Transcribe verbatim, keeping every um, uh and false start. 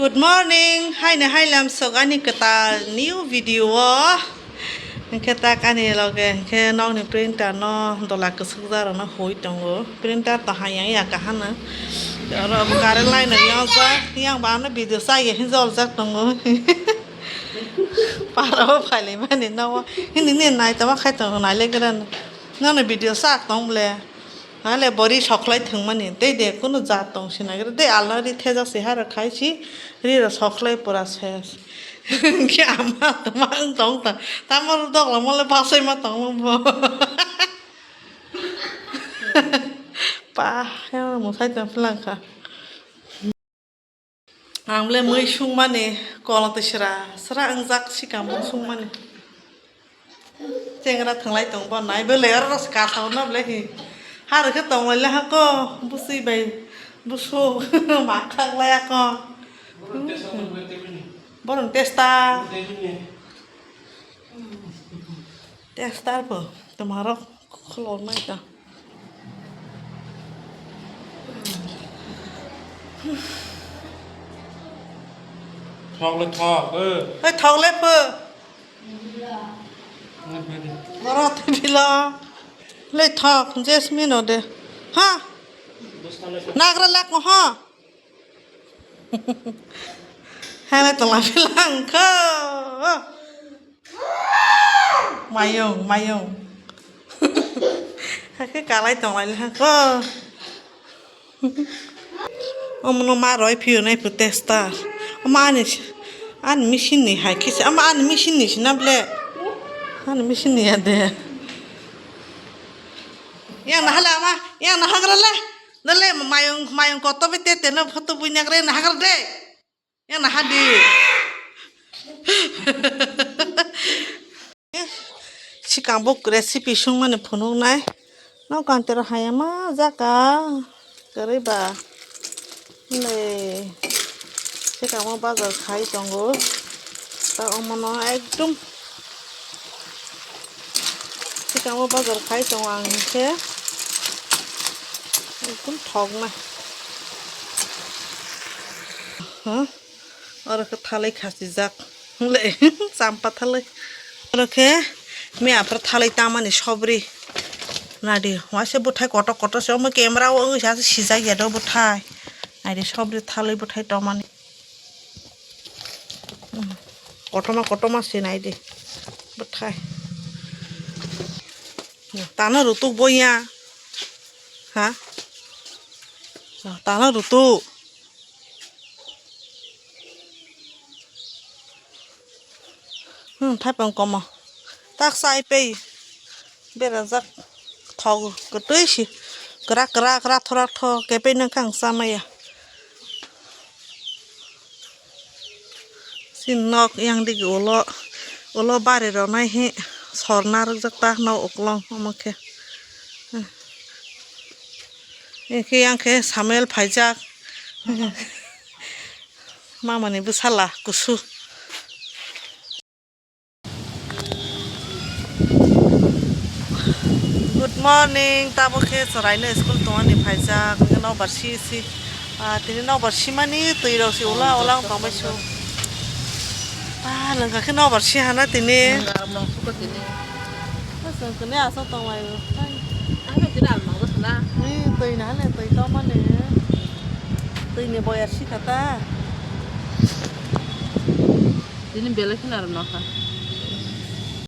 Good morning, haini hailam sok ani kwtal new video o. Hwnkhe tak ani loge hwnkhe nokni printer no dola kwchwk jak rokno hui tongo. Printer to hayang ya kahano. Oro bo current line no yojak, yang bo ano video chaya hinwi joljak tongo. Para o phailai mani nogo. Hini ni nai tama khai tongo nai le gra. Nono video chak tong ble. Nale bori soklai thwngmani tei de kunu jat tong sinai gra de alna ri thejak se haro khai si ri ro soklai pura ses. Khe ama tama wng tong ta tamo dok la mole pasai ma tong bo. Pa khe mo sai tong phlang kha. Ang ble mui sungmani kolo twi sra sra wngjak sikamo sungmani. Chengra thwnglai tong bo nai ble oro se kasao no ble hi. Har khe tong lai ha ko busui bai busuk ma khak lai ko. Boron testa. Testa po tomarok. Khulor nai ta. Thok le thok, eh. Oi, thok le pho. Ngai phe de. Oro twi bilo. Le thok, Jasmine o de. Ha? Nagra lak mo ha? Hene tongla philang kho. Mayung, mayung. Hakhe kalai tonglaili hakho. Omono ma roi phiyo nai phu tester. Omo ani, ani machine ni hai khe se. Omo ani machine ni sina ble. Ani machine ni ya de. Yang nahala ama, yang nahagra le. Dale mayung, mayung kotor bai te teno photo buina kre nahagra de. Yang nahadi. Sikang bo recipe sungmani phunuknai. Nokantero hayama jaka. Kwrwi ba. Le. Sikang bo bazar khai tongo. Ta omono ekdom Sikamo bazar khai tongo ang hinkhe ekdom thoknai. Huh? Oro khe thalai khachijak. Le, champa thalai. Oro khe miya phar thalai tamani sobri. Nadi, waisa bwthai kotor kotor se omo camera o wngwi se sijak ya do bwthai. Naidi sobri thalai bwthai tomani. Kotorma kotorma se nai di. Bwthai. Tano rutuk boya. Ha? Tano rutuk. Hmm, thaipang komo. Tak sai pei. Berajak thok kwtwi si kwrak kwrak rathok rathok kepei nang kang chamaya. Chini nok yang digi ulo ulo bari rok nai hi sor narwkjak ta nok uklong omo khe. Hwnkhe yang khe Samuel phaijak. Mamani bwsala kusu. Good morning, tabuk khe chwraino school tongmani phaijak, hwnkhe nokbar si si, ah, tini nokbar simani twi rok se ula ula wng tongbai su. Ah, nangkha khe nokbar si hana tini. Aswk khe ne aswk tongmai o. Ni twi na hale twi tongmani. Twi ni boyar si kha ta. Tini belai kheno aro nokha.